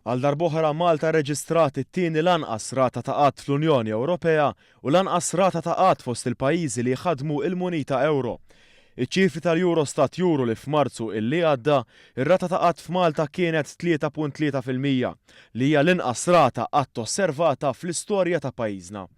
Għal darb'oħra Malta rreġistrat it-tieni l-anqas rata ta' qgħad fl-Unjoni Ewropea u l-anqas rata ta' qgħad fost il-pajjiżi li jħaddmu il-munita ewro. Iċ-ċifri tal-Eurostat juru li f'Marzu illi għadda, ir-rata ta' qgħad f'Malta kienet 3.3%, li hija l-inqas rata qatt osservata fl-istorja ta' pajjiżna.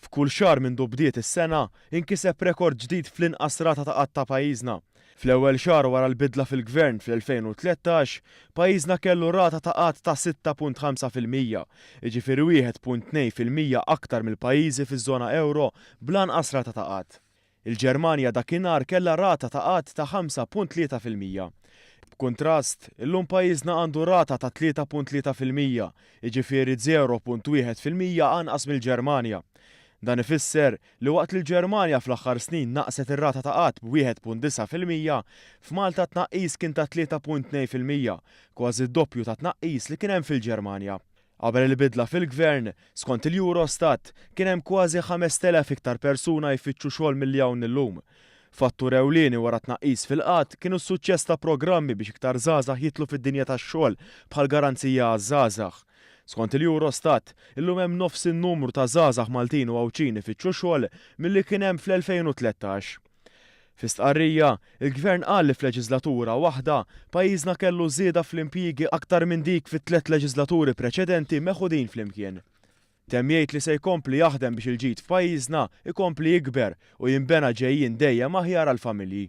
F'kull xahar mindu bdiet is-sena, inkiseb rekord ġdid fl-inqas rata ta' qgħad ta' pajjiżna. Fl-ewwel xahar wara l-bidla fil-Gvern fl-2013, pajjiżna kellu rata ta' qgħad ta' 6.5%, jiġifieri 1.2% aktar mill-pajjiżi fiż-żona ewro bl-anqas rata ta' qgħad. Il-Ġermanja dakinhar kellha rata ta' qgħad ta' 5.3%. B'kuntrast, illum pajjiżna għandu rata ta' 3.3%, jiġifieri 0.1% anqas mill-Ġermanja. Dan ifisser li waqt li l-Ġermanja fl-aħħar snin naqset ir-rata ta' qgħad b'1.9%, f'Malta t-tnaqqis kien ta' 3.2%, kważi d-doppju tat-tnaqqis li kien hemm fil-Ġermanja. Qabel il-bidla fil-Gvern, skont il-Eurostat, kien hemm kważi 5,000 iktar persuna jfittxu xogħol milli hawn illum. Fattur ewlieni wara t-tnaqqis fil-qgħad kienu s-suċċess ta' programmi biex iktar żgħażagħ jidħlu fid-dinja tax-xogħol bħall-Garanzija għaż-Żgħażagħ. Skont il-Eurostat, illum hemm nofs in-numru ta' żgħażagħ Maltin u Għawdxin ifittxu xogħol milli kien hemm fl-2013. Fi stqarrija, il-Gvern qal li f'leġiżlatura waħda, pajjiżna kellu żieda fl-impjiegi aktar minn dik fit-tlett leġiżlaturi preċedenti meħudin flimkien. Temm jgħid li se jkompli jaħdem biex il-ġid f'pajjiżna jkompli jikber u jinbena ġejjien dejjem aħjar għall-familji.